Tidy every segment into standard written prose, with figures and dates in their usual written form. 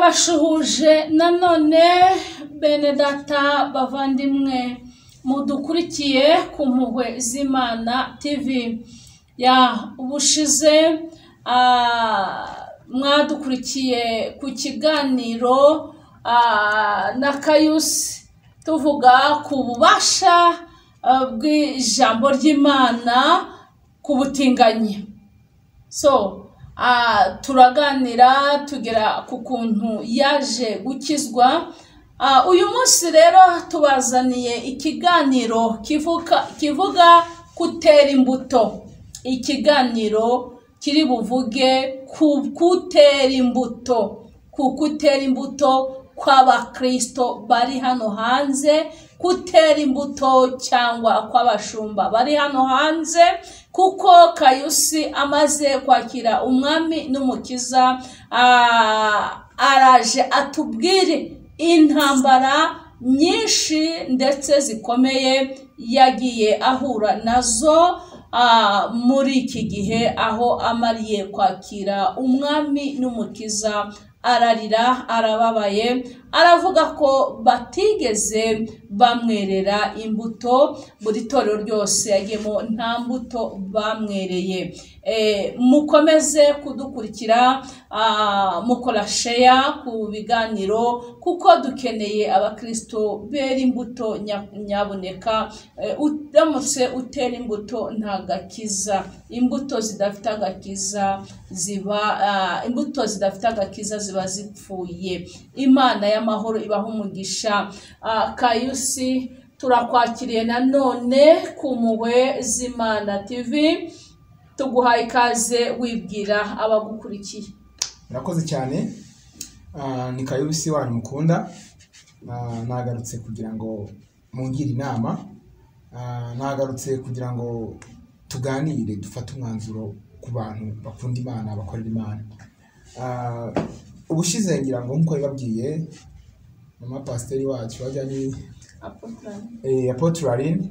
Ndabashuhuje nanone bene data bavandimwe mudukurikiye ku Mpuhwe z'Imana TV. Ya ubushize mwadukurikiye ku kiganiro na Kayusi tuvuga ku bubasha bw'ijambo ry'Imana ku butinganyi. So turaganira tugera ku kuntu yaje gukizwa. Uyu munsi rero tubazaniye ikiganiro kivuga kutera imbuto. Ikiganiro kiri buvuge ku kutera imbuto, ku kutera imbuto kw'abakristo bari hano hanze, kutera imbuto cyangwa kw'abashumba bari hano hanze, kuko Kayusi amaze kwakira umwami n'umukiza araje atubwire intambara nyinshi ndetse zikomeye yagiye ahura nazo muri iki gihe aho amariye kwakira umwami n'umukiza. Ararira, arababaye, aravuga ko batigeze bamwerera imbuto. Buri torero ryose yagiyemo nta mbuto bamwereye. Mukomeze kudukurikira, mukora share ku biganiro, kuko dukeneye abakristo bera imbuto nyaboneka. Uramutse utera imbuto nta gakiza. Imbuto zidafite agakiza ziba imbuto zidafite agakiza ziba zipfuye. Imana y'amahoro ibaha umugisha. Kayusi, turakwakiriye nanone ku Mpuhwe z'Imana TV, tuguhaye ikaze wibwira abagukurikiye. Murakoze cyane. Ni Kayusi wanyu mukunda. Nagarutse kugira ngo mungire inama, nagarutse kugira ngo tuganire, dufate umwanzuro ku bantu bakunda Imana, bakorera Imana. Ubushize ngira ngo nkuko yababwiye mama pasiteri wacu wajyanye Apotre Aline,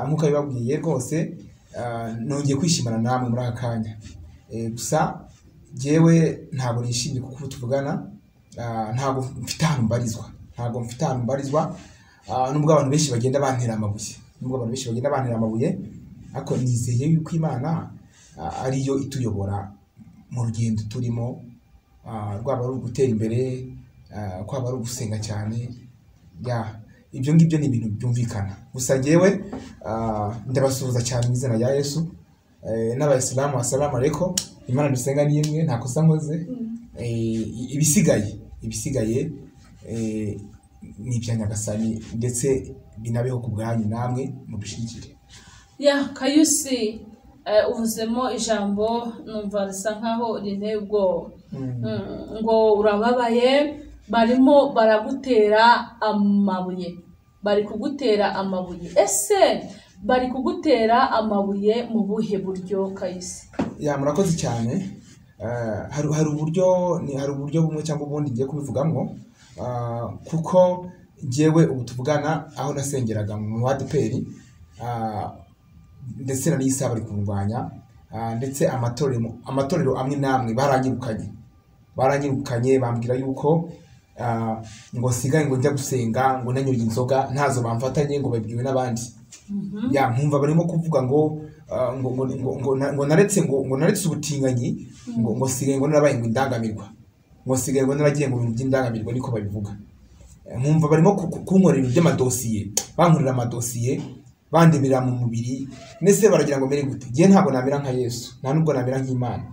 nkuko yababwiye rwose, nongeye kwishimana namwe muri aka kanya. Gusa jewe ntabwo nishimye kuko ubu tuvugana ntabwo mfite ahantu mbarizwa, ntabwo mfite ahantu mbarizwa, nubwo abantu benshi bagenda bantera amabuye, nubwo abantu benshi bagenda bantera amabuye, ariko nizeye yuko Imana ariyo ituyobora mu rugendo turimo, rwaba ari ugutera imbere, kwaba ari ugusenga cyane. Ya ibyo ngibyo ni ibintu byumvikana. Gusa njyewe ndabasuhuza cyane mu izina rya Yesu, n'abayisilamu assalamu alaikum. Imana dusenga ni imwe, nta kosa nkoze. Ibisigaye ni ibya Nyagasani, ndetse binabeho ku bwanyu namwe mubishigikire. Ya Kayusi, uvuzemo ijambo numva risa nkaho rinteye ubwoba. Ngo urababaye, barimo baragutera amabuye, bari kugutera amabuye. Ese bari kugutera amabuye mu buhe buryo Kayusi? Ya murakoze cyane. Hari uburyo, ni hari uburyo bumwe cyangwa ubundi ngiye kubivugamo, kuko njyewe ubu tuvugana aho nasengeraga mu ADEPR, ndetse na n'isa bari kundwanya, ndetse amatorero amwe namwe baranyirukanye bambwira yuko ngo sigaye ngo njya gusenga ngo nanyoye inzoga ntazo bamfatanye ngo babibwiwe n'abandi. Ya nkumva barimo kuvuga ngo ngo naretse ngo naretse ubutinganyi, ngo sigaye ngo narabaye ngo indangamirwa, ngo sigaye ngo naragiye ngo ibintu by'indangamirwa, niko babivuga. Nkumva barimo kunkorera ibintu by'amadosiye, bankorera amadosiye, bandebera mu mubiri, ndetse baragira ngo mere gute. Ngiye ntabwo namera nka Yesu, nta nubwo namera nk'Imana,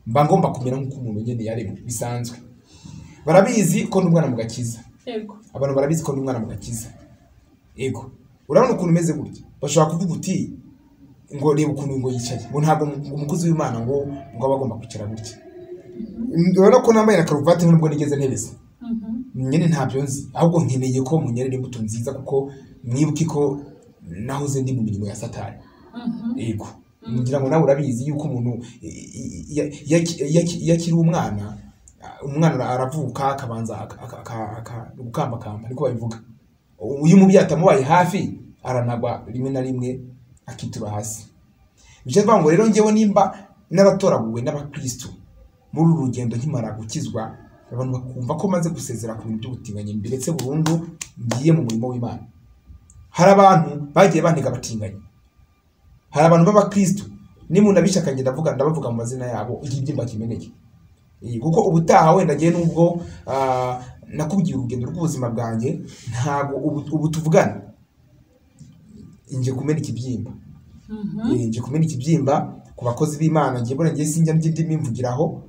mba ngomba kumera nk'uko umuntu nyene yaremwe bisanzwe. Barabizi ko ndi umwana mu gakiza. Yego. Abantu barabizi ko ndi umwana mu gakiza. Yego. Urabona ukuntu umeze gutya, bashobora kuvuga uti ngo reba ukuntu ngo yicaye, ngo ntabwo umukozi w'Imana ngo aba agomba kwicara gutya. Urabona ko nambaye na karuvati nubwo nigeze ntebeza. Nyene ntabyo nzi, ahubwo nkeneye ko munyerera imbuto nziza, kuko mwibuke ko nahoze ndi mu mirimo ya Satani. Yego. Ngira ngo nawe urabizi yuko umuntu yakiri umwana, umwana aravuka akabanza gukambakamba, niko babivuga. Uyu mubyeyi atamubaye hafi aranagwa rimwe na rimwe akitura hasi. Bivuze ngo rero njyewe nimba naratoraguwe n'abakristo muri uru rugendo nkimara gukizwa, Abantu bakumva ko maze gusezera ku bintu by'ubutinganyi mbiretse burundu, ngiye mu murimo w'Imana. Hari abantu bagiye bantega abatinganyi, hari abantu b'abakristo nimuntu abishaka ngenda ndavuga, ndabavuga mu mazina yabo ikibyimba kimeneke. Kuko ubutaha wenda ngiye nubwo nakubwiye urugendo rw'ubuzima bwanjye, ntago ubu tuvugana nje kumena ikibyimba. Nje kumena ikibyimba ku bakozi b'Imana, ngiye mbona ngiye sinjya ndimi mvugiraho,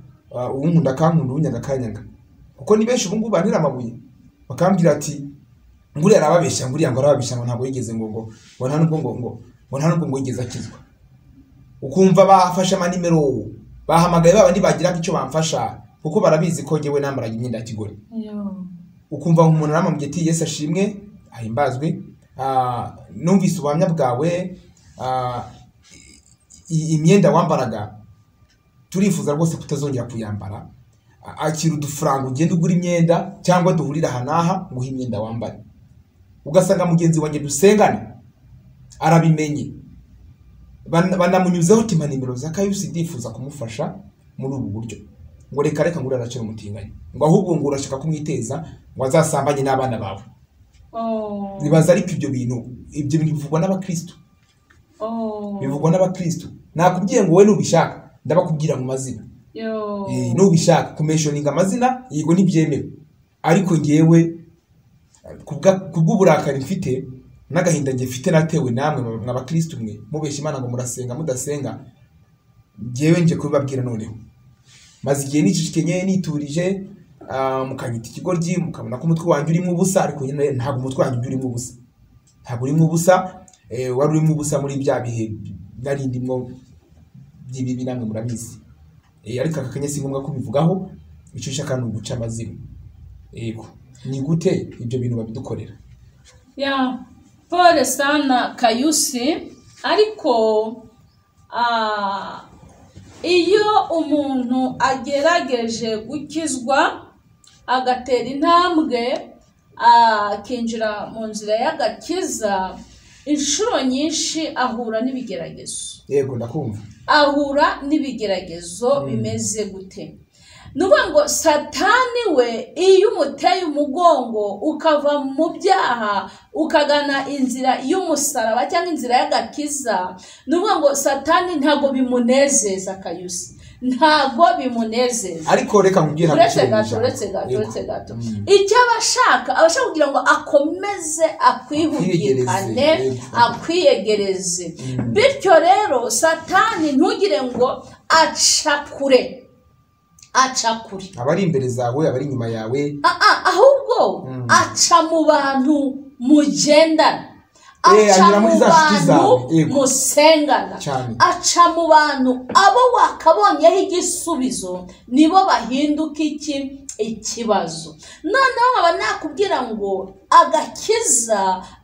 uwunkunda akankunda uwunyanga akanyanga. Kuko ni benshi ubu ngubu bantera amabuye bakambwira ati nguriya arababeshya, nguriya ngo arababeshya, ngo ntabwo yigeze ngo ngo ngo nta nubwo ngo ngo ngo nta nubwo ngo yigeze akizwa. Ukumva bafashe amanimero, bahamagaye babandi bagiraga icyo bamfasha, kuko barabizi ko njyewe nambaraga imyenda ya kigore. Ukumva umuntu aramubwiye ati Yesu ashimwe ahimbazwe, numvise ubuhamya bwawe, imyenda wambaraga turifuza rwose kutazongera kuyambara, akira udufaranga ugenda ugura imyenda cyangwa duhurira aha n'aha nguhe imyenda wambara. Ugasanga mugenzi wanjye dusengane arabimenye, banamunyuzeho tima nimero za Kayusi, ndifuza kumufasha muri ubu buryo, ngo reka reka ngura aracira umutinganyi, ngo ahubwo ngo urashaka kumwiteza ngo azasambanye n'abana bawe. Nibaza ariko ibyo bintu bivugwa n'abakristo. Bivugwa n'abakristo. Nakubwiye ngo wowe nubishaka ndabakubwira mu mazina. Nubishaka kumeshoninga amazina yego ntibyemewe, ariko ngewe kubw'uburakari mfite n'agahinda nge mfite natewe namwe mw'abakristo mwe mubeshya Imana ngo murasenga mudasenga, ngewe nje kubibabwira noneho. Maze igihe nicicikenye niturije, mukanyita ikigoryi, mukabona ko umutwe wanjye urimo ubusa, ariko nyine ntabwo umutwe wanjye urimo ubusa, ntabwo urimo ubusa, wari urimo ubusa muri bya bihe nari ndimo by'ibibi namwe murabizi. Ariko aka kanya si ngombwa kubivugaho, icyo nshaka ni uguca amazina. Yego, ni gute ibyo bintu babidukorera? Ya pole sana Kayusi, ariko iyo umuntu agerageje gukizwa agatera intambwe akinjira mu nzira y'agakiza, inshuro nyinshi ahura n'ibigeragezo. Yego ndakumva. Ahura n'ibigeragezo bimeze gute? Nuvuga ngo Satani we iyo umuteye umugongo ukava mu byaha ukagana inzira y'umusaraba cyangwa inzira y'agakiza, nuvuga ngo Satani ntago bimunezeza Kayusi, ntago bimunezeza. Ariko reka nkubwire uretse gato icyo abashaka kugira ngo akomeze akwihugikane, akwiyegereze. Bityo rero Satani ntugire ngo aca kure, abari imbere zawe, abari inyuma yawe, ahubwo aca mu bantu mugendana, aca mu bantu musengana, aca mu bantu abo wakabonyeho igisubizo nibo bahinduka iki ikibazo. Noneho nkaba nakubwira ngo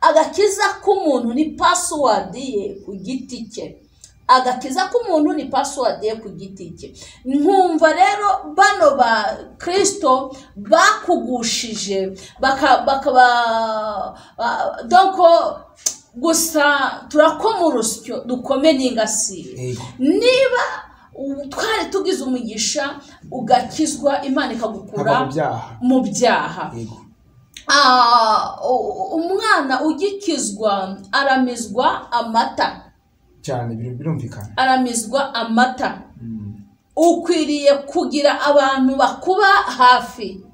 agakiza k'umuntu ni password ye ku giti cye. Agakiza k'umuntu ni password ye ku giti cye. Nkumva rero bano ba Kristo bakugushije bakaba donc gusa turakoma urusyo dukome n'ingasire. Niba twari tugize umugisha ugakizwa, Imana ikagukura mu byaha. Umwana ugikizwa aramizwa amata cyane, birumvikana, aramizwa amata. Ukwiriye kugira abantu bakuba hafi,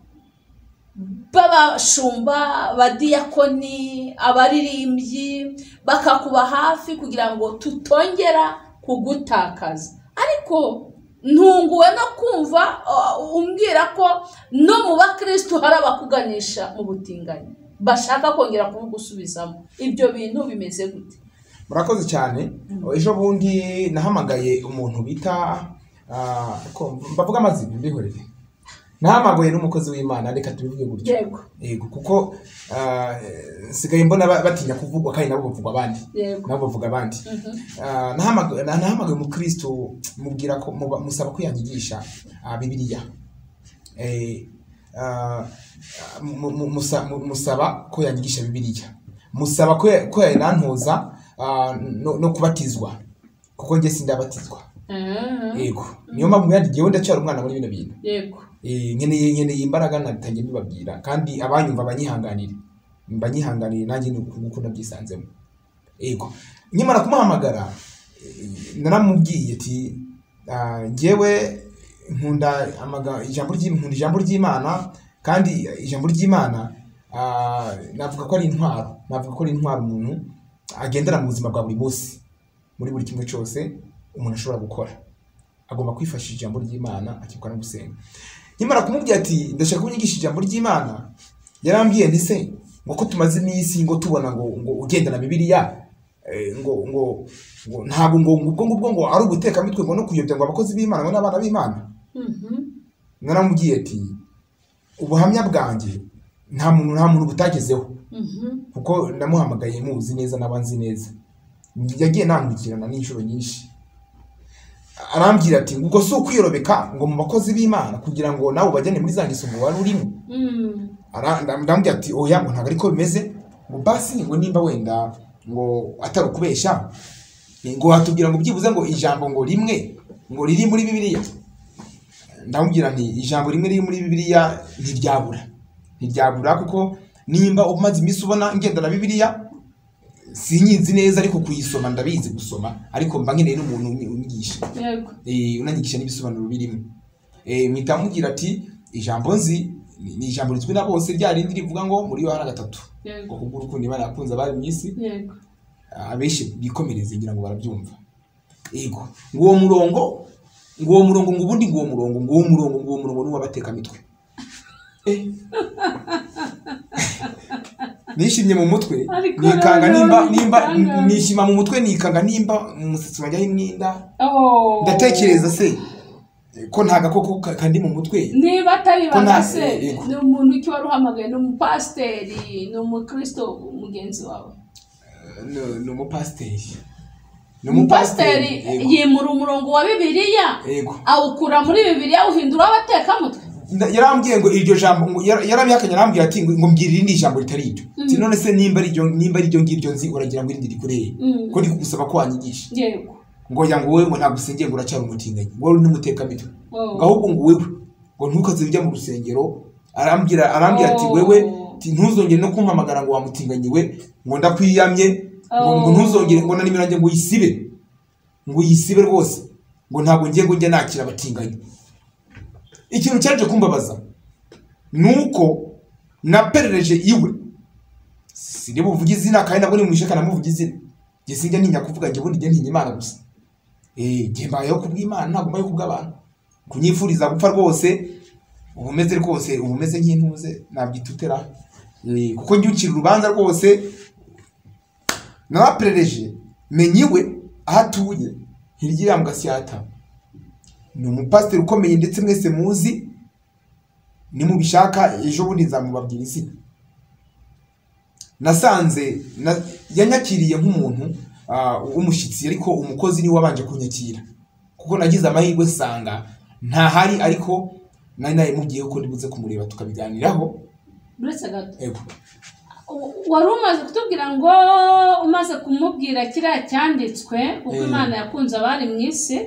b'abashumba, abadiyakoni, abaririmbyi, bakakuba hafi kugira ngo tutongera kugutakaza. Ariko ntunguwe no kumva umbwira ko no mu bakristo hari abakuganisha mu butinganyi bashaka kongera kubugusubizamo. Ibyo bintu bimeze gute? Murakoze cyane. Ejo bundi nahamagaye umuntu bita mbavuga amazina mbihorere, nahamagaye n'umukozi w'Imana, reka tubivuge gutyo. Yego, kuko sigaye mbona batinya kuvugwa kandi nabo bavuga abandi, nabo bavuga abandi. Nahamagaye umukristo mubwira ko musaba ko yanyigisha Bibiliya. Musaba ko yanyigisha Bibiliya, musaba ko yanantoza no kubatizwa, kuko nge sindabatizwa. Yego, niyo mpamvu yandigiye ndacyari umwana muri bino bintu. Yego. Nkeneye imbaraga natangiye mbibabwira, kandi abanyumva banyihanganire, mbanyihanganire nanjye ni uko nabyisanzemo. Yego, nkimara kumuhamagara naramubwiye ati njyewe nkunda ijambo ry'Imana, kandi ijambo ry'Imana navuga ko ari intwaro, navuga ko ari intwaro umuntu agendera mu buzima bwa buri munsi, muri buri kimwe cyose umuntu ashobora gukora agomba kwifashisha ijambo ry'Imana akibuka no gusenga. Nkimara kumubwira ati ndashaka kunyigisha ijambo ry'Imana, yarambwiye nti se ngo ko tumaze iminsi ngo tubona ngo ugenda na Bibiliya, ngo ngo ngo ntabwo ngo ubwo ngubwo ngo ari uguteka mitwe ngo no kuyobya ngo abakozi b'Imana ngo n'abana b'Imana. Naramubwiye ati ubuhamya bwanjye nta muntu butagezeho, kuko namuhamagaye muzi neza n'abanzi neza, yagiye nankurikirana n'inshuro nyinshi. Arambwira ati ngo si ukwiyorobeka ngo mu bakozi b'Imana kugira ngo nawe ubajyane muri za ngeso ngo wari urimo. Ndamubwira ati oya, ngo ntabwo ariko bimeze, ngo basi ngo nimba wenda ngo atari ukubeshya ngo watubwira ngo byibuze ngo ijambo ngo rimwe ngo riri muri Bibiliya. Ndamubwira nti ijambo rimwe riri muri Bibiliya ntiryabura, kuko nimba umaze iminsi ubona ngenda na Bibiliya sinyizi neza, ariko kuyisoma ndabizi gusoma, ariko mba nkeneye n'umuntu unyigisha. Yego, unanyigisha n'ibisobanuro birimo. Mpita mubwira ati ijambo nzi ni ijambo rizwi na bose, rya rindi rivuga ngo muri Yohana 3, ngo kubwo urukundo Imana yakunze abari mu isi. Yego, abenshi bikomereze ngira ngo barabyumva. Yego, ngo uwo murongo, ngo uwo murongo, ngo ubundi ngo uwo murongo, ngo uwo murongo, ngo uwo murongo n'uwabateka mitwe. Nishimye mu mutwe nikanga nimba nishima mu mutwe nikanga nimba umusatsi wanjye ari mwinda. Ndatekereza se ko nta gakoko kandi mu mutwe niba atari banga se ni umuntu ki wari uhamagaye? Ni umupasiteri, ni umukristo mugenzi wawe? Ni umupasiteri. Ni umupasiteri yimura umurongo wa Bibiliya, awukura muri Bibiliya uhindura abatekamutwe. Yarambwiye ngo iryo jambo yarabihakanye, arambwira ati ngo mbwira irindi jambo ritari iryo. Ati none se nimba ari iryo ngiryo nzi uragira ngo irindi rikureye, ko ndi kugusaba ko wanyigisha. Yego, ngo ya ngo wowe ngo ntabwo usengeye ngo uracyari umutinganyi, ngo uri n'umutekamutwe, ngo ahubwo ngo wewe ngo ntukaze ujya mu rusengero. Arambwira ati wewe ntuzongere no kumpamagara ngo wamutinganyi we, ngo ndakwiyamye, ngo ntuzongere, ngo na nimero yanjye ngo uyisibe, ngo uyisibe rwose, ngo ntabwo ngiye ngo njye nakira abatinganyi. Ikintu cyaje kumbabaza nuko naperereje iwe, siri buvuge izina kandi nabwo nimwishaka namuvuga izina, nge sinjya ntinya kuvuga, nge bundi nge ntinya Imana gusa. Nge mbayeho kubw'Imana, ntabwo mbayeho kubw'abantu. Kunyifuriza gupfa rwose ubumeze rwose ubumeze nk'intuze nabyitutera, kuko njye ucira urubanza rwose. Naraperereje menye iwe aho atuye hirya mu Gasyata, ni umupasiteri ukomeye ndetse mwese muzi, nimubishaka ejo bundi nzamubabwira izina. Nasanze yanyakiriye nk'umuntu w'umushyitsi, ariko umukozi niwe wabanje kunyakira, kuko nagize amahirwe nsanga ntahari, ariko nari nayimubwiye ko ndibuze kumureba tukabiganiraho. Uretse gato, wari umaze kutubwira ngo umaze kumubwira kiriya cyanditswe kuko Imana yakunze abari mu isi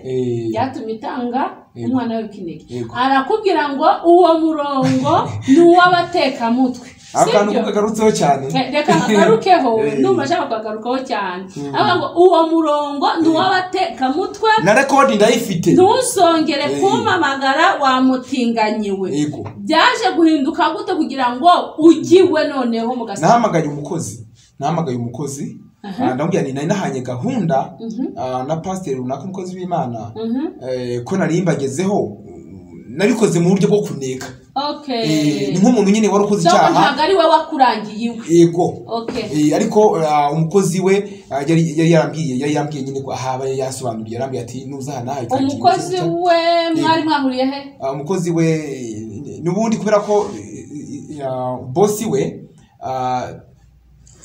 byatumye itanga umwana w'ikinege, arakubwira ngo uwo murongo ni uw'abatekamutwe. Akantu kagarutseho cyane, reka nkagarukeho, ndumva ashaka kukagarukaho cyane. Avuga ngo uwo murongo ni uw'abatekamutwe, na rekodi ndayifite, ntuzongere kumpamagara wamutinganyiwe. Byaje guhinduka gute kugira ngo ugiwe noneho mu gasabo? Nahamagaye umukozi, ndamubwira nti nari nahanye gahunda na pasiteri runaka umukozi w'Imana, ko nari mbagezeho, nabikoze mu buryo bwo kuneka. Ni nk'umuntu nyine wari ukoze icyaha, ntabwo ari we wakurangiye iwe. Yego. Ariko umukozi we yari yarambwiye nyine ko ahaba yasobanuriye, yarambwiye ati nuza aha naha. Umukozi we mwari mwahuriye he? Umukozi we n'ubundi kubera ko bosi we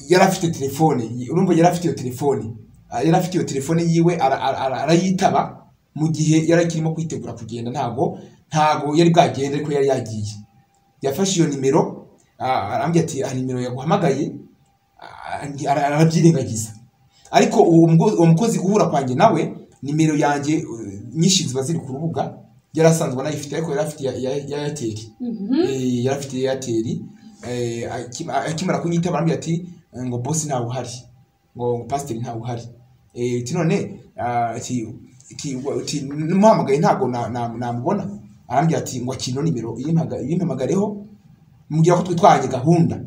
yari afite telefone, urumva yari afite iyo telefone, yari afite iyo telefone yiwe arayitaba mu gihe yari akirimo kwitegura kugenda, ntabwo yari bwagende ariko yari yagiye. Yafashe iyo nimero arambwira ati hari nimero yaguhamagaye, arabyirengagiza. Ariko uwo mukozi guhura kwanjye nawe, nimero yanjye nyinshi ziba ziri ku rubuga, Yari asanzwe anayifite, ariko yari afite ya Airtel. Yari afite Airtel. Akimara kunyitaba arambwira ati ngo boss ntawe uhari, ngo pasiteri ntawe uhari. Ati none ati muhamagaye ntabwo namubona. Arambwira ati ngo akino nimero yimpamagareho, mubwira ko twitwanye gahunda.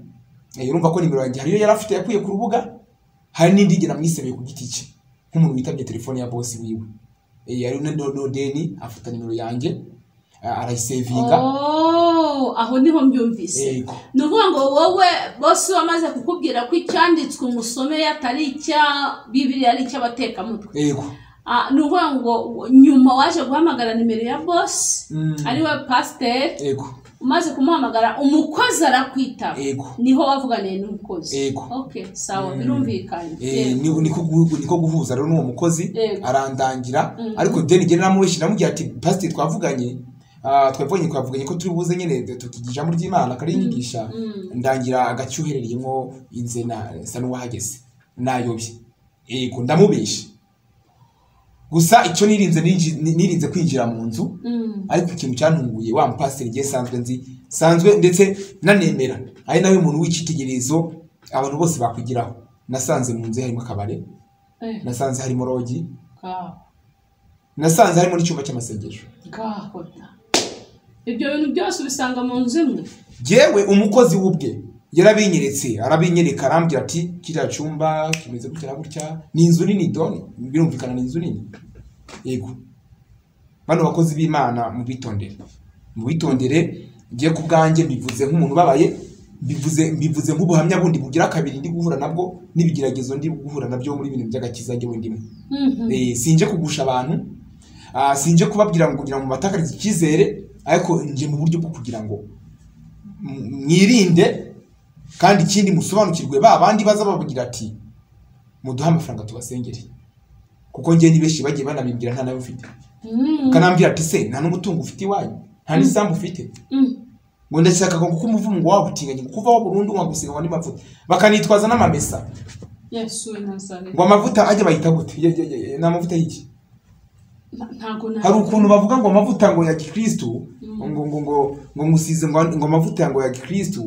Urumva ko nimero yanjye hariyo yari afite yakuye ku rubuga, hari n'indi ngira namwisebeye ku giti cye nk'umuntu witabye telefone ya boss wiwe. Yari no deni afata nimero yanjye arayisevinga. Aho niho mbyumvise. Ni ukuvuga ngo wowe boss wamaze kukubwira ko icyanditswe umusome atari icya Bibiliya, ari icy'abatekamutwe. Yego. Ni ukuvuga ngo nyuma waje guhamagara nimero ya boss ariwe pasiteri. Yego. Umaze kumuhamagara umukozi arakwitaba. Yego. Niho wavuganiye n'umukozi. Yego. Okay, sawa, birumvikanye. Niko guhuza rero n'uwo mukozi arandangira, ariko deni njye naramubeshye namubwira ati pasiteri twavuganye, twavuganye ko turi buze nyine tukigisha ijambo ry'Imana akarinyigisha, ndangira agacyuherereyemo inze na sa n'uwahageze nayobye. Yego, ndamubeshe. Gusa icyo nirinze kwinjira mu nzu, ariko ikintu cyantunguye wa mupasiteri ngiye sanzwe nzi sanzwe ndetse nanemera ari nawe umuntu w'icyitegererezo abantu bose bakwigiraho. Nasanze mu nzu harimo akabare, nasanze harimo rogi, nasanze harimo n'icyumba cy'amasengesho. Ibyo bintu byose ubisanga mu nzu imwe. Jewe umukozi w'ubwe yarabinyeretse, arabinyereka, arambwira ati kiriya cyumba kimeze gutya gutya, ni inzu nini doni, birumvikana ni inzu nini. Yego. Bano bakozi b'Imana mubitondere. Mubitondere, ngiye ku bwanjye mbivuze nk'umuntu ubabaye, mbivuze nk'ubuhamya bundi bugira kabiri ndi guhura nabwo n'ibigeragezo ndi guhura nabyo muri ibintu by'agakiza ngewe ndimo. Sinje kugusha abantu, sinje kubabwira ngo kugira ngo mubatakarize icyizere, ariko nje mu buryo bwo kugira ngo mwirinde, kandi ikindi musobanukirwe ba bandi baza babagira ati muduha amafaranga tubasengere, kuko ngiye ni benshi bagiye banabimbwira nta nayo mfite. Kanambwira ati se nta n'umutungo ufite iwanyu, nta n'isambu ufite, ngo ndashaka ko umuvumo wawe utinganye kuvaho burundu nkagusiga ngo n'amavuta, bakanitwaza n'amamesa. Yesu Nazareti. Ngo amavuta ajye bayita gute? Ni amavuta y'iki? Hari ukuntu bavuga ngo amavuta ngo ya Gikristo, ngo ngo ngo ngo ngusize ngo amavuta ngo ya Gikristo,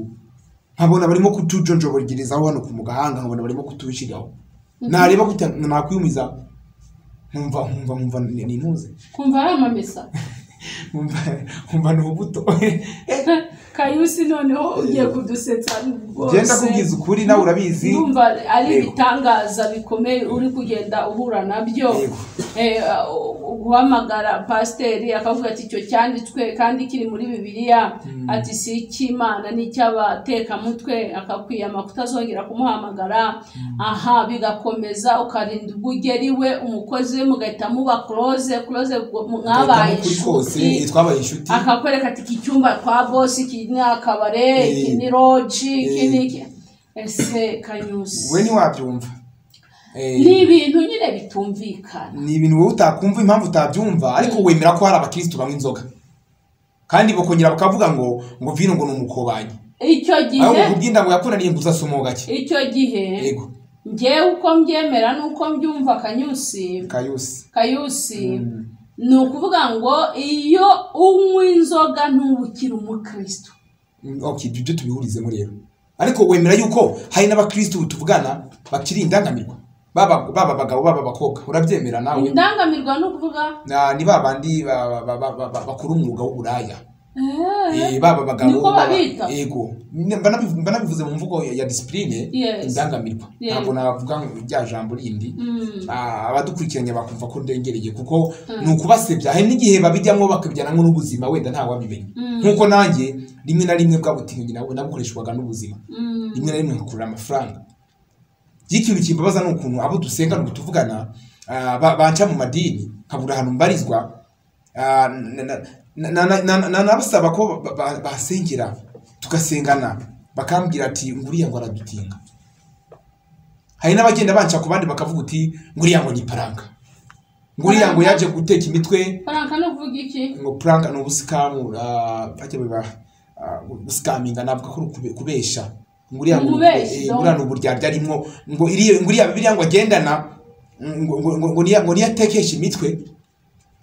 nkabona barimo kutujonjobogerezaho hano ku mugahanga, nkabona barimo kutushiraho. Nareba gute nakwiyumiza, nkumva ni ntuze. Kumva ari amamesa. Nkumva ni ubuto. Kayusi noneho ugiye kudusetsa rwose. Genda kubwiza ukuri nawe urabizi. Ndumva ari ibitangaza bikomeye uri kugenda uhura nabyo. Guhamagara pasiteri akavuga ati icyo cyanditswe kandi kiri muri Bibiliya, ati si icy'Imana n'icy'abatekamutwe, akakwiyama kutazongera kumuhamagara. Aha bigakomeza ukarinda ubwo ugera iwe umukozi we mugahita muba close mwabaye inshuti, akakwereka ati iki cyumba kwa boss, iki ni akabare, iki ni roji, iki ni iki. Ese Kanyusi we ntiwabyumva? Ni ibintu nyine bitumvikana, ni ibintu wowe utakumva impamvu utabyumva, ariko wemera ko hari abakristo banywa inzoga kandi bokongera bakavuga ngo vino ngo ni umukobanyi. Icyo gihe aho kubwinda ngo yakunaniye ngo uzasoma gake. Icyo gihe yego, ngewe uko mbyemera nuko mbyumva Kanyusi ni ukuvuga ngo iyo unywa inzoga ntubukira umukristo. Okay, ibyo tubihurizemo rero. Ariko wemera yuko hari n'abakristo tuvugana bakiri indangamirwa, baba abagabo baba abakobwa, urabyemera nawe? Indangamirwa no kuvuga ni babandi bakora umwuga w'uburaya. Baba abagabo yego, mbanabivuze mu mvugo ya discipline, indangamirwa. Ntabwo navuga rya jambo rindi, abadukurikiranye bakumva ko ndengereye, kuko ni ukubasebya. Hari n'igihe babijyamo bakabijyanamo n'ubuzima wenda nta wabimenya, nkuko nanjye rimwe na rimwe bwabutinyi nawe nabukoreshwaga n'ubuzima, rimwe na rimwe nkakurura amafaranga. Ikintu kimbabaza ni ukuntu abo dusenga no tuvugana banca mu madini nkabura ahantu mbarizwa, nabasaba ko basengera tugasengana, bakambwira ati nguriya ngo aradutinga. Hari n'abagenda banca ku bandi bakavuga uti nguriya ngo ni paranka, nguriya ngo yaje guteka imitwe. Paranka no kuvuga iki? Ngo paranka ni ubusikamu, bajya biba busikaminga, navuga ko kubesha. Nguriya ngo nguriya ni uburyarya arimo, ngo nguriya Bibiliya ngo agendana, ngo niyatekesha imitwe,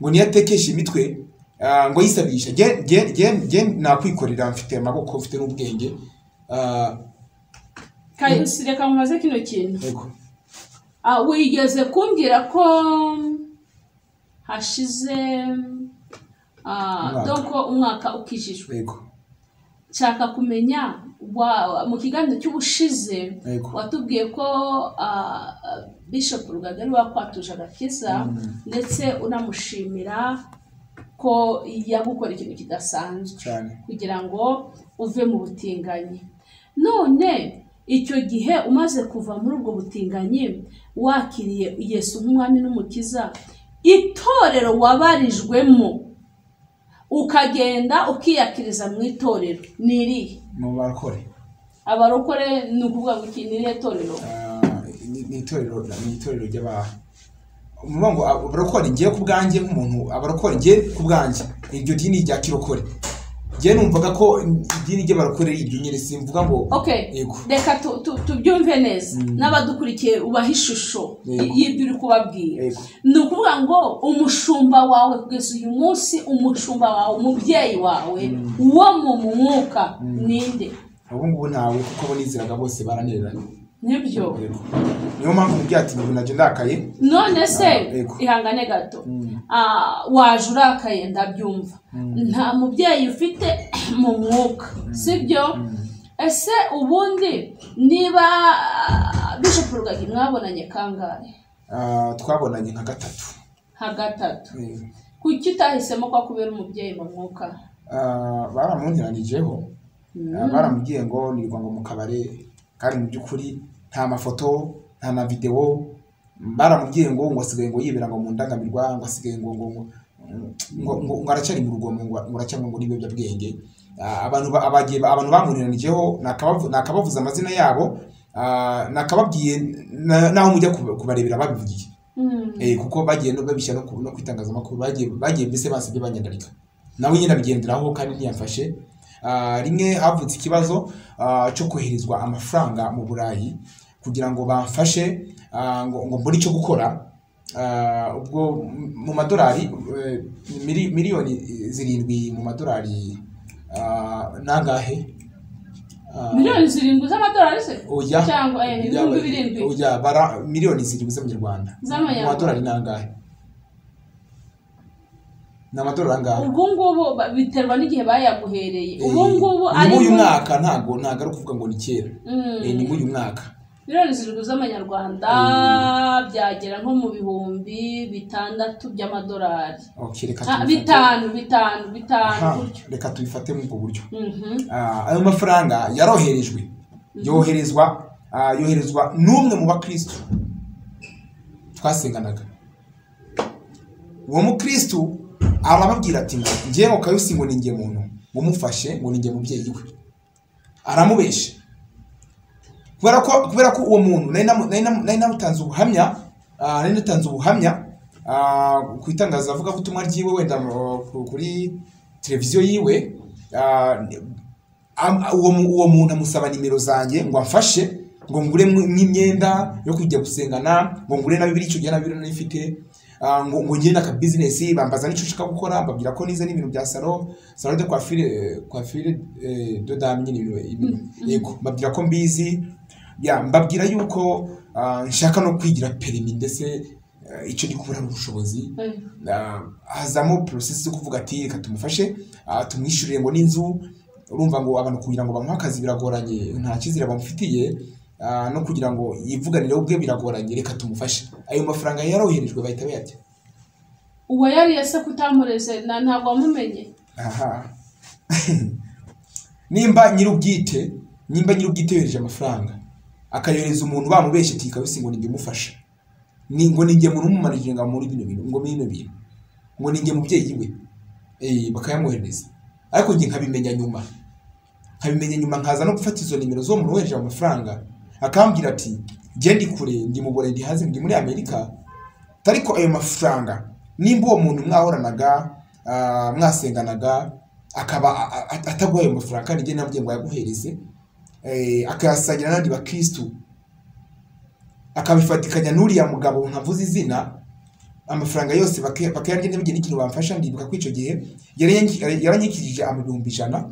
ngo niyatekesha imitwe, Ngo yisabisha je nakwikorera, mfite amaboko, mfite n'ubwenge. Kayusi, reka mumaze kino kintu. Wigeze kumbwira ko hashize donc umwaka ukijijwe. Nshaka kumenya mu kiganiro cy'ubushize watubwiye ko Bishop Rugagi ari wakwatuje agakiza, ndetse unamushimira ko yagukora ikintu kidasanzwe kugira ngo uve mu butinganyi. None icyo gihe umaze kuva muri ubwo butinganyi, wakiriye Yesu nk'umwami n'umukiza, itorero wabarijwemo ukagenda ukiyakiriza mu itorero ni irihe? Mu barokore. Abarokore ni ukuvuga ngo iki ni irihe torero? Ni itorero ry'aba ngo abarokore. Ngiye ku bwanjye nk'umuntu, abarokore ngiye ku bwanjye iryo dini rya kirokore, ngiye numvaga ko idini ry'abarokore iryo nyine, simvuga ngo reka tubyumve neza n'abadukurikiye ubaha ishusho y'ibyo uri kubabwira. Ni ukuvuga ngo umushumba wawe kugeza uyu munsi, umushumba wawe, umubyeyi wawe wo mu mwuka ninde? Ubu ngubu ntawe, kuko abo nizeraga bose baranereranye. Nibyo, niyo mpamvu mubyeyi ati ubu nabyo ndakaye. None se ihangane gato, waje urakaye ndabyumva, nta mubyeyi ufite mu mwuka, sibyo? Ese ubundi niba Bishop Rugagi mwabonanye kangahe? Twabonanye nka gatatu. Nka gatatu. Kuki utahisemo ko akubera umubyeyi mu mwuka? Baramuntiranijeho, baramubwiye ngo nirirwa ngo mu kabare, kandi mu by'ukuri nta mafoto, nta na video. Baramubwiye ngo asigaye ngo yibera ngo mu ndangamirwa, ngo asigaye ngo ngo ngo ngo aracyari mu rugomo, ngo aracyangwa ngo n'ibiyobyabwenge. Abantu bamuniranijeho, nakabavuza amazina yabo, nakababwiye naho mujya kubarebera babivugiye. Kuko bagiye no babishyira no kwitangazamakuru, bagiye mbese basabye banyandarika, nawe nyine abigenderaho kandi ntiyamfashe. Rimwe havutse ikibazo cyo koherezwa amafaranga mu Burayi kugira ngo bamfashe ngo mbone icyo gukora. Ubwo mu madolari miliyoni 7 mu madolari nangahe? Miliyoni 7 z'amadolari se? Cyangwa 7,000? Oya, bara miliyoni 7 z'amanyarwanda. Mu madolari nangahe? Na madolari angahe? Ubu ngubu biterwa n'igihe bayaguhereye. Ubu ngubu ari mu mwaka, ntago ari ukuvuga ngo ni kera. Ni mu uyu mwaka. Miliyoni 7 z'amanyarwanda byagera nko mu 6,000 by'amadolari. Okay, reka 5 5 5 gutyo. Reka tubifate mu ubwo buryo. Ayo mafaranga yaroherejwe, yoherezwa n'umwe mu bakristo twasenganaga. Uwo mukristo arababwira ati ngiye ngo Kayusi ngo ninjye muntu ngo mufashe, ngo ninjye mubyeyi we. Aramubesha. Kubera ko uwo muntu nari namutanze ubuhamya, nari natanze ubuhamya ku itangazavugabutumwa ryiwe, wenda kuri televiziyo yiwe. Uwo muntu amusaba nimero zanjye ngo amfashe, ngo ngure n'imyenda yo kujya gusengana, ngo ngure na Bibiliya, icyo gihe na Bibiliya nayifite, ngo ngire n'aka business. Bambaza n'icyo ushaka gukora, mbabwira ko nize n'ibintu bya salon de coiffure de dame nyine, ibintu yego, mbabwira ko mbizi, ya mbabwira yuko nshaka no kwigira permis, ndetse icyo ndi kubura ubushobozi. Hazamo process yo kuvuga ati reka tumufashe, tumwishyurire ngo n'inzu. Urumva ngo abantu kugira ngo bamuhe akazi biragoranye, nta cyizere bamufitiye, no kugira ngo yivuganire ubwe biragoranye, reka tumufashe. Ayo mafaranga yaroherejwe bahita bayarya. Uwo yari yase kutamureze ntabwo wamumenye? Aha. Nimba nyirubwite yohereje amafaranga akayohereza umuntu bamubeshye ati Kayusi ngo ninjye umufasha, ngo ninjye muntu umumanije ngo muri bino bintu, ngo bino bintu, ngo ninjye mubyeyi we, bakayamwohereza. Ariko njye nkabimenya nyuma, nkaza no gufata izo nimero zo muntu wohereje amafaranga, akambwira ati ngiye ndi kure, ndi mu Burayi, ndi hanze, ndi muri Amerika, ariko ayo mafaranga nimba uwo muntu mwahoranaga, mwasenganaga, akaba ataguha ayo mafaranga kandi njye nabwiye ngo ayaguhereze, akayasangira n'abandi bakristu, akabifatikanya n'uriya mugabo ntavuze izina, Amafaranga yose bakayarya ntibagire n'ikintu bamfasha. Ndibuka ko icyo gihe yaranyikirije 100,000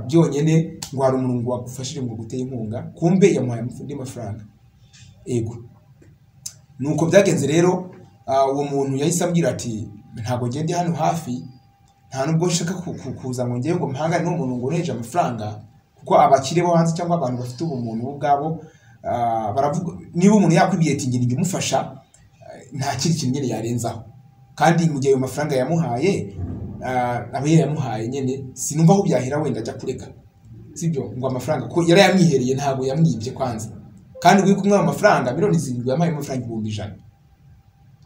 byonyine, ngo hari umuntu ngo wagufashije ngo guteye inkunga, kumbe yamuhaye andi mafaranga. Ego, nuko byagenze rero. Uwo muntu yahise ambwira ati ntabwo ngende hano hafi, nta nubwo nshaka kuza ngo ngewe ngo mpangane n'uwo muntu ngo nteje amafaranga, kuko abakire bo hanze cyangwa abantu bafite ubumuntu bo ubwabo baravuga niba umuntu yakwibiye ati ngira umufasha, nta kindi kintu nyine yarenzaho. Kandi mu gihe ayo mafaranga yamuhaye, aba yamuhaye nyine, sinumva aho byahera wenda ajya kureka, sibyo, ngo amafaranga ko yarayamwihereye, ntabwo yamwibye kwanza. Kandi uri kumwe amafaranga 7,000,000 yamuhaye amafaranga 100,000.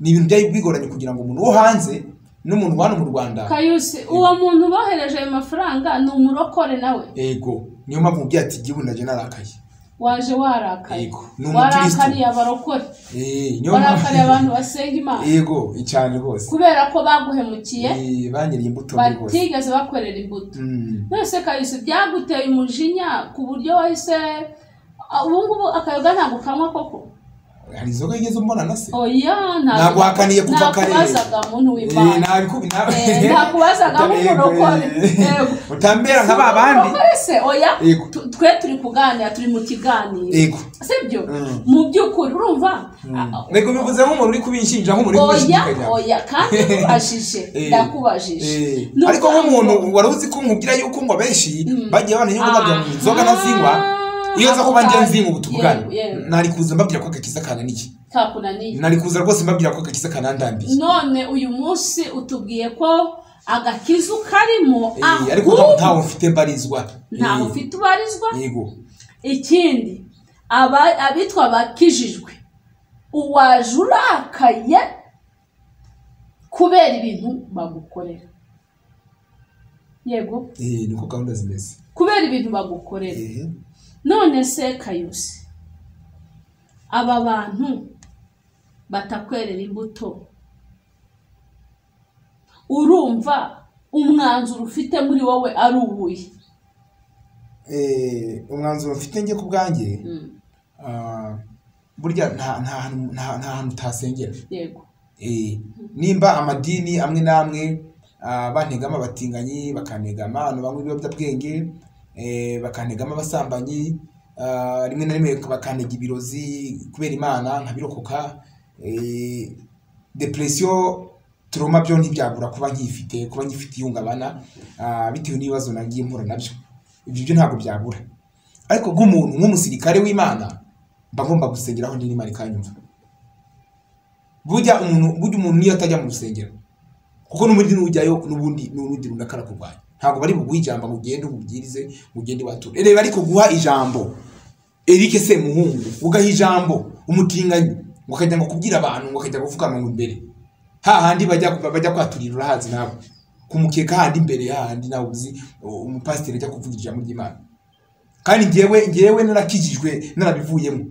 Ni ibintu byari bigoranye kugira ngo umuntu wo hanze n'umuntu wano mu Rwanda. Kayusi, uwo muntu bohereje ayo mafaranga ni umurokore nawe? Ego, niyo mpamvu mubwiye ati gibu naje narakaye. Waje warakaye. Ego, ni umukristo. Warakariye abarokore. Niyo mpamvu warakariye abantu basenga Imana. Ego, cyane rwose. Kubera ko baguhemukiye. Banyiriye imbuto rwose. Batigeze bakorera imbuto. None Kayusi, byaguteye umujinya ku buryo wahise ubu ngubu akayoga ntabwo kanywa koko? Hari inzoga yigeze umbona na se? Oya, ntabwo kuva kare. Nakubazaga muntu w'Imana. Nakubazaga nk'umurokore. Utambera nka babandi. Oya, twe turi kuganira, turi mu kiganiro. Yego. Sibyo? Mu by'ukuri urumva? Nego bivuze nk'umuntu uri kubinshinja, nk'umuntu uri kubishidikanya. Oya, kandi ubajije, ndakubajije. Ariko nk'umuntu wari uzi ko nkubwira yuko ngo benshi bagiye bana yuko babya inzoga nazinywa. Iyo nza kuba nge nzinga ubu tuvugana, nari kuza mbabwira ko agakiza kananiye. Kakunaniye. Nari kuza rwose mbabwira ko agakiza kanandambiye. None uyu munsi utubwiye ko agakiza karimo, ariko ntawe mfite mbarizwa. Ntawe ufite ubarizwa. Yego. Ikindi, abitwa bakijijwe, uwaje urakaye kubera ibintu bagukorera. Yego. Niko gahunda zimeze. Kubera ibintu bagukorera. None se Kayusi, aba bantu batakwerera imbuto, urumva umwanzuro ufite muri wowe ari uwuhe? Umwanzuro mfite nge ku bwanjye, burya nta hantu utasengera. Yego. Nimba amadini amwe n'amwe bantegama abatinganyi, bakanegama abantu banywa ibiyobyabwenge, bakanegama abasambanyi, rimwe na rimwe bakanega ibirozi kubera Imana nkabirokoka, depression, trauma byo ntibyabura kuba nkifite, kuba ngifite ihungabana bitewe n'ibibazo nagiye mpura nabyo. Ibyo byo ntabwo byabura. Ariko nk'umuntu nk'umusirikare w'Imana mba ngomba gusengera aho ndi n'Imana ikanyumva. Burya umuntu niyo atajya mu rusengero, kuko n'ubundi n'ujyayo n'ubundi n'urundi runaka arakurwanya. Ntabwo bari buguha ijambo ngo ugende ubwirize, ugende wature. Reba ariko guha ijambo Eric Semuhungu, ugaha ijambo umutinganyi, ngo akajya ngo kubwira abantu, ngo akajya gupfukama ngo imbere hahandi bajya kwaturira, urahazi nabo kumukeka handi imbere hahandi nawe uzi umupasiteri ajya kuvuga ijambo ry'Imana. Kandi ngewe narakijijwe narabivuyemo,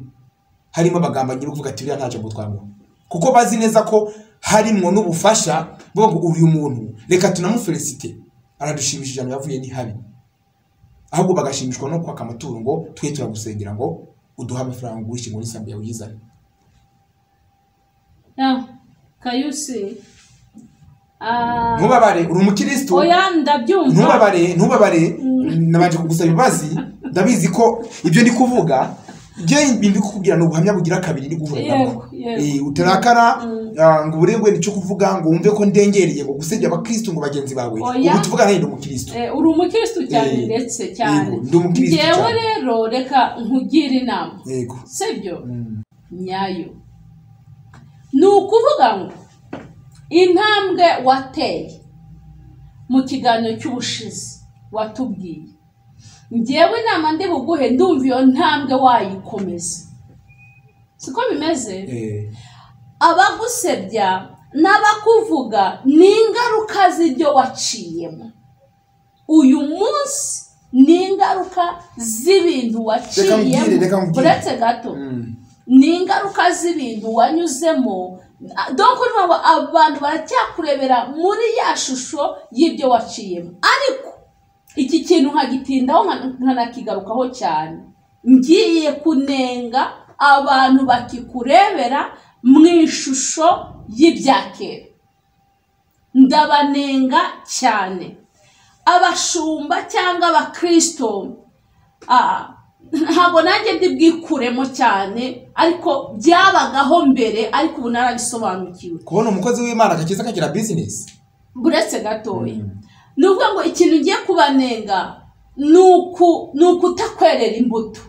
harimo abagambanyi kuvuga ati uriya nta jambo twamuha, kuko bazi neza ko harimo n'ubufasha bwo ngo uyu muntu reka tunamufelicite aradushimishije ijambo yavuye ni habi, ahubwo bagashimishwa no kwaka amaturo ngo twe turagusengera ngo uduhe amafaranga ugurishe ngo n'isambu yawe uyizane. Kayusi, ntubabare, uri umukristo. Oya, ndabyumva. Ntubabare, nabanje kugusaba imbabazi, ndabizi ko ibyo ndi kuvuga nge ndi kukubwira n'ubuhamya bugira kabiri ndi guhura nabwo. Utarakara ngo uburegwe nicyo kuvuga ngo wumve ko ndengereye ngo gusebya abakristo ngo bagenzi bawe. Ubu tuvuga nari ndi umukristo. Uri umukristo cyane ndetse cyane. Ndi umukristo cyane. Ngewe rero reka nkugire inama. Yego. Sibyo? Nyayo. Ni ukuvuga ngo intambwe wateye mu kiganiro cy'ubushize watubwiye, ngewe inama ndi buguhe ndumva iyo ntambwe wayikomeza. Siko bimeze? Abagusebya n'abakuvuga ni ingaruka z'ibyo waciyemo. Uyu munsi ni ingaruka z'ibintu waciyemo. Uretse gato, ni ingaruka z'ibintu wanyuzemo. Donc abantu baracyakurebera muri ya shusho y'ibyo waciyemo. Ariko iki kintu nkagitindaho nkanakigarukaho cyane, ngiye kunenga abantu bakikurebera mu ishusho y'ibyakera. Ndabanenga cyane abashumba cyangwa abakristo, ntabwo nanjye ndibwikuremo cyane, ariko byabagaho mbere, ariko ubu narabisobanukiwe. Kubona umukozi w'Imana akakiza akagira business buretse gatoya, ni ukuvuga ngo ikintu ngiye kubanenga ni ukutakwerera imbuto.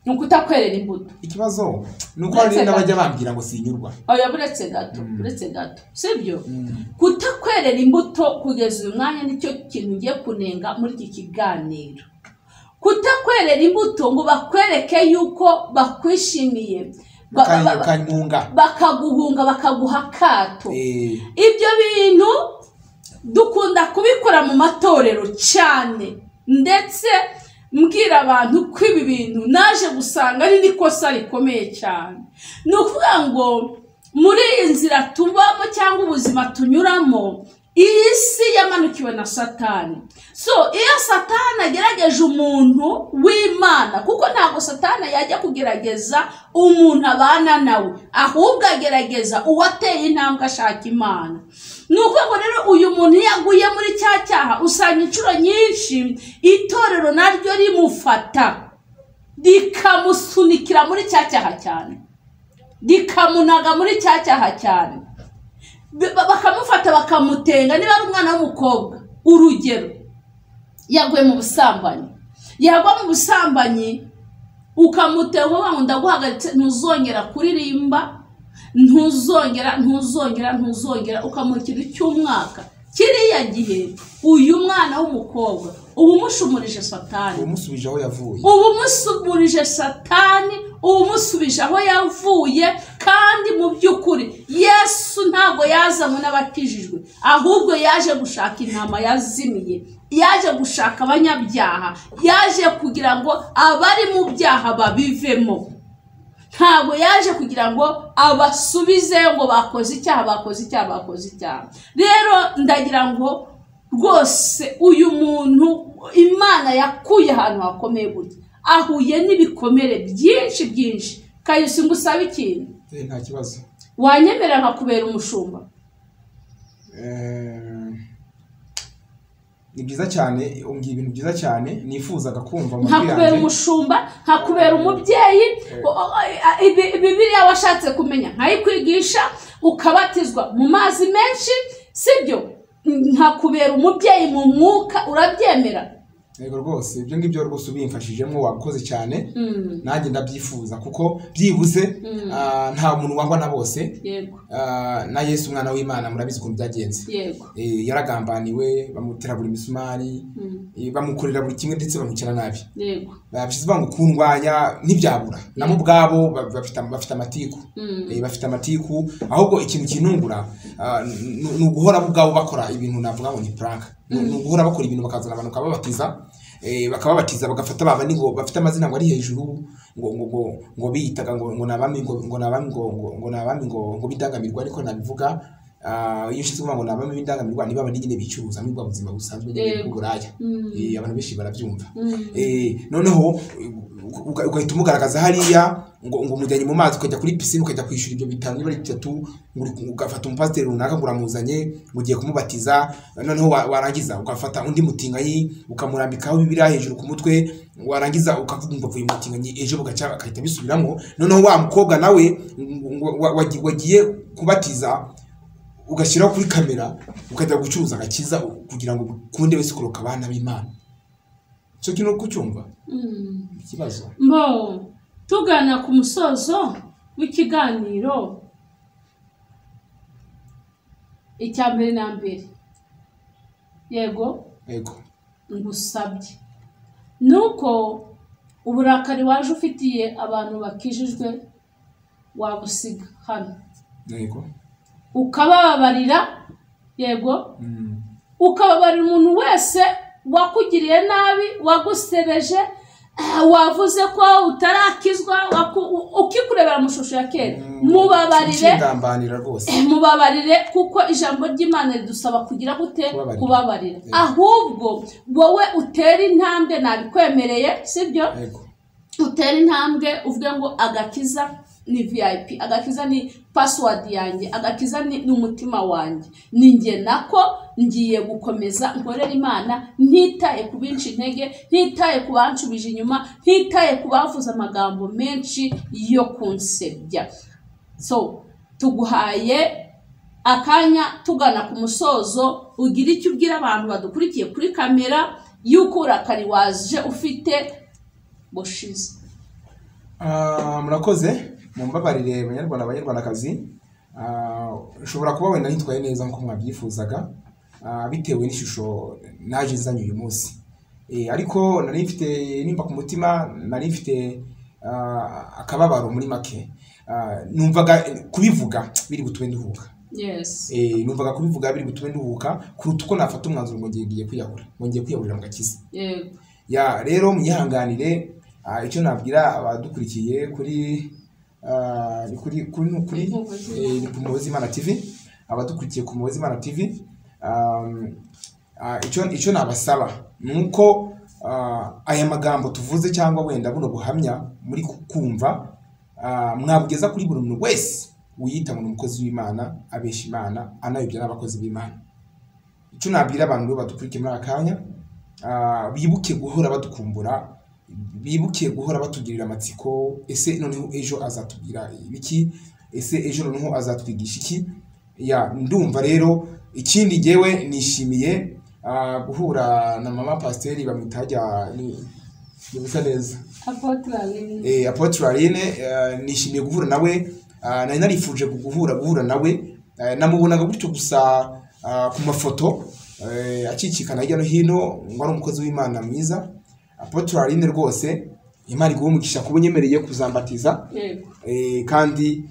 Ni ukutakwerera imbuto. Ikibazo ni uko hari n'abajya bambwira ngo sinyurwa. Oya, buretse gato, buretse gato, sibyo? Kutakwerera imbuto kugeza uyu mwanya nicyo kintu ngiye kunenga muri iki kiganiro. Kutakwerera imbuto ngo bakwereke yuko bakwishimiye, bakaguhunga, bakaguha akato. Ibyo bintu dukunda kubikora mu matorero cyane, ndetse mbwira abantu ko ibi bintu naje gusanga ari n'ikosa rikomeye cyane. Ni ukuvuga ngo muri iyi nzira tubamo cyangwa ubuzima tunyuramo, iyi si yamanukiwe na Satani. So iyo Satani agerageje umuntu w'Imana, kuko ntabwo Satani yajya kugerageza umuntu abana nawe, ahubwo agerageza uwateye intambwe ashaka Imana. Ni ukuvuga ngo rero uyu muntu iyo aguye muri cya cyaha, usanga inshuro nyinshi itorero naryo rimufata rikamusunikira muri cya cyaha cyane, rikamunaga muri cya cyaha cyane, bakamufata bakamutenga. Niba ari umwana w'umukobwa, urugero, yaguye mu busambanyi, yagwa mu busambanyi ukamutega ngo ndaguhagaritse, ntuzongera kuririmba, ntuzongera, ntuzongera, ntuzongera, ukamuha ikintu cy'umwaka. Kiriya gihe uyu mwana w'umukobwa uba umushumurije Satani, umusubije aho yavuye, uba umusubirije Satani, uba umusubije aho yavuye. Kandi mu by'ukuri Yesu ntabwo yazanywe n'abakijijwe, ahubwo yaje gushaka intama yazimiye, yaje gushaka abanyabyaha, yaje kugira ngo abari mu byaha babivemo. Ntabwo yaje kugira ngo abasubize ngo bakoze icyaha, bakoze icyaha, bakoze icyaha. Rero ndagira ngo rwose uyu muntu Imana yakuye ahantu hakomeye gutya, ahuye n'ibikomere byinshi byinshi. Kayusi, ngusabe ikintu. Nta kibazo. Wanyemerera nkakubera umushumba? Ni byiza cyane, umbwiye ibintu byiza cyane nifuzaga kumva mu matwi yanjye. Nkakubera umushumba, nkakubera umubyeyi. Bibiliya washatse kumenya nkayikwigisha, ukabatizwa mu mazi menshi, sibyo? Nkakubera umubyeyi mu mwuka, urabyemera? Yego rwose, ibyo ngibyo rwose ubimfashijemo, wakoze cyane. Nanjye ndabyifuza, kuko byibuze nta muntu wangwa na bose. Na Yesu umwana w'Imana murabizi ukuntu byagenze. Yaragambaniwe, bamutera buri misumari, bamukorera buri kimwe, ndetse bamukira nabi. Babishize banga kundwanya ntibyabura, nabo ubwabo bafite amatiku. Bafite amatiku. Ahubwo ikintu kinungura ni uguhora bo ubwabo bakora ibintu navuga ngo ni prank. Ni uguhora bakora ibintu bakazana abantu bakababatiza, bakababatiza bagafata babandi ngo bafite amazina ngo ari hejuru, ngo ngo ngo ngo biyitaga ngo ngo nabami, ngo ngo nabami, ngo ngo nabami, ngo ngo bidangamirwa. Ariko nabivuga iyo ushize kuvuga ngo nabami b'indangamirwa, niba abandi nyine bicuruza muri bwa buzima busanzwe nyine bw'uburaya, abantu benshi barabyumva. Noneho ugahita umugaragaza hariya ngo ngo umujyanye mu mazi, ukajya kuri piscine, ukajya kwishyura ibyo bitanu niba ari bitatu, ugafata umupasiteri runaka ngo uramuzanye ngo ugiye kumubatiza. Noneho warangiza ugafata undi mutinganyi ukamurambikaho Bibiliya hejuru ku mutwe, warangiza ukavuga ngo avuye mutinganyi, ejo bugaca akahita bisubiramo. Noneho wa mukobwa nawe wagiye kubatiza ugashyiraho kuri kamera, ukajya gucuruza agakiza kugira ngo ukunde wese kuroka abana b'Imana. Cyo kino kucyumva ikibazo. Mbo tugana ku musozo w'ikiganiro, icya mbere na mbere, yego yego, ngusabye nuko uburakari waje ufitiye abantu bakijijwe wabusiga hano, yego, ukababarira, yego, ukababarira umuntu wese wakugiriye nabi, wagusebeje, wavuze ko utarakizwa, ukikurebera mu shusho ya kera, mubabarire, mubabarire, kuko ijambo ry'Imana ridusaba kugira gute? Kubabarira. Ahubwo wowe utera intambwe, nabikwemereye, sibyo? Utera intambwe uvuge ngo agakiza ni VIP, agakiza ni password yanjye, agakiza ni umutima wanjye, ni njye nako ngiye gukomeza nkorera Imana, ntitaye ku binshi intege, ntitaye ku banshubije inyuma, ntitaye ku bavuze amagambo menshi yo kunsebya. So tuguhaye akanya tugana ku musozo, ugira icyo ubwira abantu badukurikiye kuri kamera y'uko uburakari waje ufite bushize. Murakoze, mumbabarire banyarwanda banyarwandakazi, ushobora kuba wenda nitwaye neza nkuko mwabyifuzaga, bitewe n'ishusho naje nzanye uyu munsi. Ariko nari mfite nimba ku mutima, nari mfite akababaro muri make. Numvaga kubivuga biri butume nduhuka. Yes. Numvaga kubivuga biri butume nduhuka kuruta uko nafata umwanzuro ngo ngiye kwiyahura, ngo ngiye kwiyahurira mu gakiza. Yego. Ya rero munyihanganire, icyo nabwira abadukurikiye kuri kuri kuri kuri ku Mpuhwe z'Imana TV, abadukurikiye ku Mpuhwe z'Imana TV, icyo nabasaba nuko aya magambo tuvuze cyangwa wenda buno buhamya muri kumva, mwabugeza kuri buri muntu wese wiyita ngo umukozi w'Imana, abesha Imana, anayobya n'abakozi b'Imana. Icyo nabwira abantu badukurikiye muri akanya, bibuke guhora badukumbura, bibuke guhora batugirira amatsiko, ese noneho ejo azatubwira ibiki, ese ejo noneho azatwigisha iki? Ya ndumva rero ikindi ngewe nishimiye guhura na mama pasiteri bamwitajya ni neza Apotre Aline, nishimiye guhura nawe, nari narifuje guhura nawe, namubonaga gutyo gusa ku mafoto akikikana hirya no hino ngo ari umukozi w'Imana mwiza. Apotre Aline rwose Imana iguhe umugisha kuba unyemereye kuzambatiza, kandi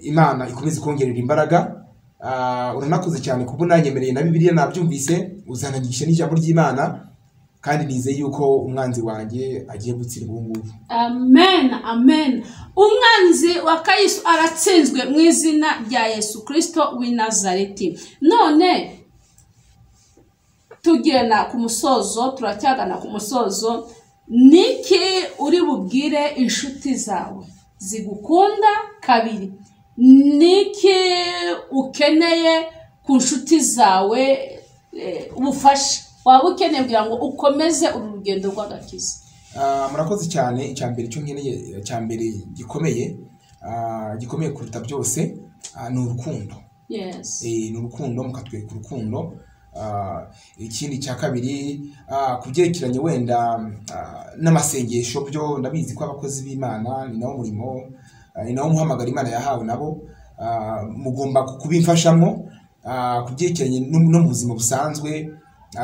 Imana ikomeze kongerera imbaraga. Uranakoze cyane kuba unanyemereye na Bibiliya nabyumvise, uzananyigisha n'ijambo ry'Imana, kandi nizeye yuko umwanzi wanjye agiye gutsindwa ubu ngubu. Amen, amen. Umwanzi wa Kayisu aratsinzwe mu izina rya Yesu Kristo w'i Nazareti. None tugena ku musozo, turacyagana ku musozo, niki uri bubwire inshuti zawe zigukunda? Kabiri, niki ukeneye ku nshuti zawe ubufasha waba ukeneye kugira ngo ukomeze uru rugendo rw'agakiza? Murakoze cyane. Icyambere cyo nkeneye, icyambere gikomeye, gikomeye kuruta byose, ni urukundo. Yes. Ni urukundo, mukatwereka urukundo. Ikindi cya kabiri, kubyerekeranye wenda n'amasengesho, byo ndabizi ko abakozi b'Imana ni nawo murimo, ni nawo muhamagara Imana yahawe nabo, mugomba kubimfashamo kubyerekeranye no mu buzima busanzwe.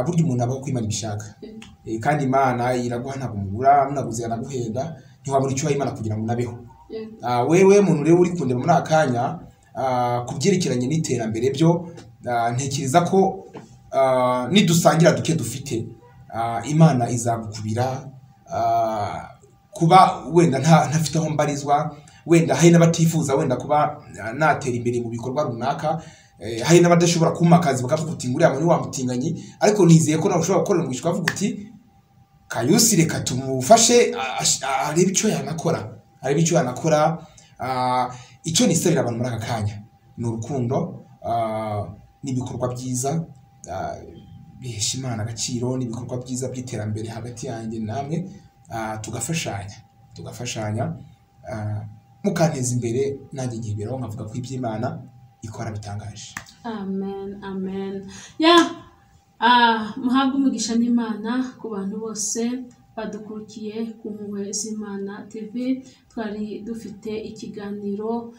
Burya umuntu abaho ko Imana ibishaka, kandi Imana iraguha ntabwo mugura, munaguze yanaguhenda, ntiwabura icyo Imana kugira ngo unabeho. Wewe muntu rero uri kundeba muri akanya, kubyerekeranye n'iterambere byo, ntekereza ko nidusangira duke dufite, Imana izagukubira. Kuba wenda ntafite aho mbarizwa, wenda hari n'abatifuza wenda kuba natera imbere mu bikorwa runaka, hari n'abadashobora kumpa akazi bakavuga uti nguriya muntu wamutinganyi, ariko nizeye ko nawe ushobora gukorera umugisha ukavuga uti Kayusi reka tumufashe arebe icyo yanakora, arebe icyo yanakora. Icyo nisabira abantu muri aka kanya ni urukundo, n'ibikorwa byiza bihesha Imana agaciro, n'ibikorwa byiza by'iterambere hagati yanjye namwe, tugafashanya, mukanteza imbere nanjye nkiberaho nkavuga ko iby'Imana ikora bitangaje. Amen, amen. Ya muhabwe umugisha n'Imana ku bantu bose badukurikiye ku Mpuhwe z'Imana TV. Twari dufite ikiganiro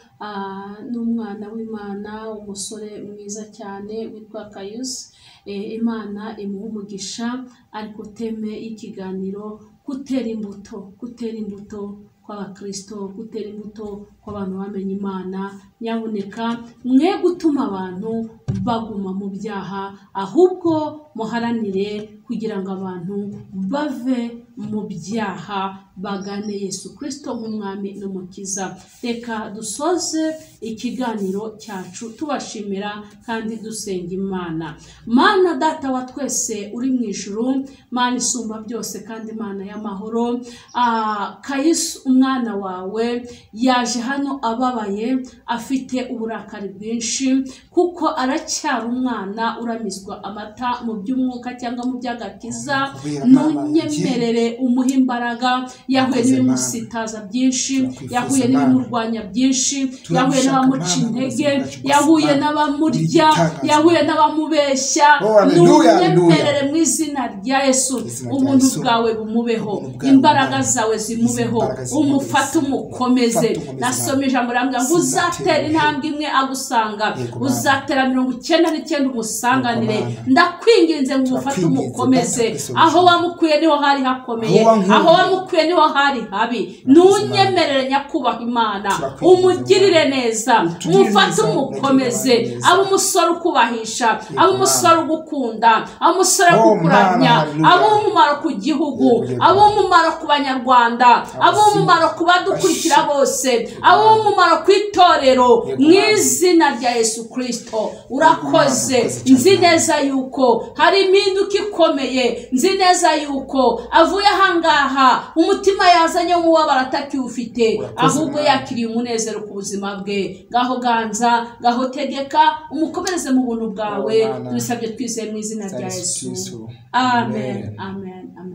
n'umwana w'Imana, umusore mwiza cyane witwa Kayusi. Imana imuha umugisha, ariko teme y'ikiganiro gutera imbuto kw'abakristo, gutera imbuto kw'abantu bamenye Imana. Nyabuneka mwe gutuma abantu baguma mu byaha, ahubwo muharanire kugira ngo abantu bave mu byaha bagane Yesu Kristo nk'umwami n'umukiza. Reka dusoze ikiganiro cyacu tubashimira kandi dusenga Imana. Mana Data wa twese uri mu ijuru, Mana isumba byose kandi Mana y'amahoro, Kayisi umwana wawe yaje hano ababaye, afite uburakari bwinshi, kuko aracyari umwana uramizwa amata mu by'umwuka cyangwa mu by'agakiza. Ntunyemerere umuhe imbaraga. Yahuye n'ibimusitaza byinshi, yahuye n'ibimurwanya byinshi, yahuye n'abamuca intege, yahuye n'abamurya, yahuye n'abamubeshya. Ntunyemerere mu izina rya Yesu, ubuntu bwawe bumubeho, imbaraga zawe zimubeho, umufate umukomeze. Nasoma ijambo rambwira ngo uzatera intambwe imwe agusanga, uzatera 99 umusanganire. Ndakwinginze ngo umufate umukomeze. Aho wamukuye niho hari hakomeye, aho wamukuye niho hari habi. Ntunyemerere nyakubahwa Imana, umugirire neza, umufate umukomeze, abe umusore ukubahisha, abe umusore ugukunda, abe umusore ugukuramya, abe umumaro ku gihugu, abe umumaro ku banyarwanda, abe umumaro ku badukurikira bose, abe umumaro ku itorero, mu izina rya Yesu Kristo. Urakoze. Nzi neza yuko hari impinduka ikomeye, nzi neza yuko avuye ahangaha umutima yazanye umubabaro atakiwufite, ahubwo yakiriye umunezero ku buzima bwe. Ngaho ganza, ngaho tegeka, umukomereze mu buntu bwawe. Tubisabye twizeye mu izina rya Yesu. Amen, amen, amen.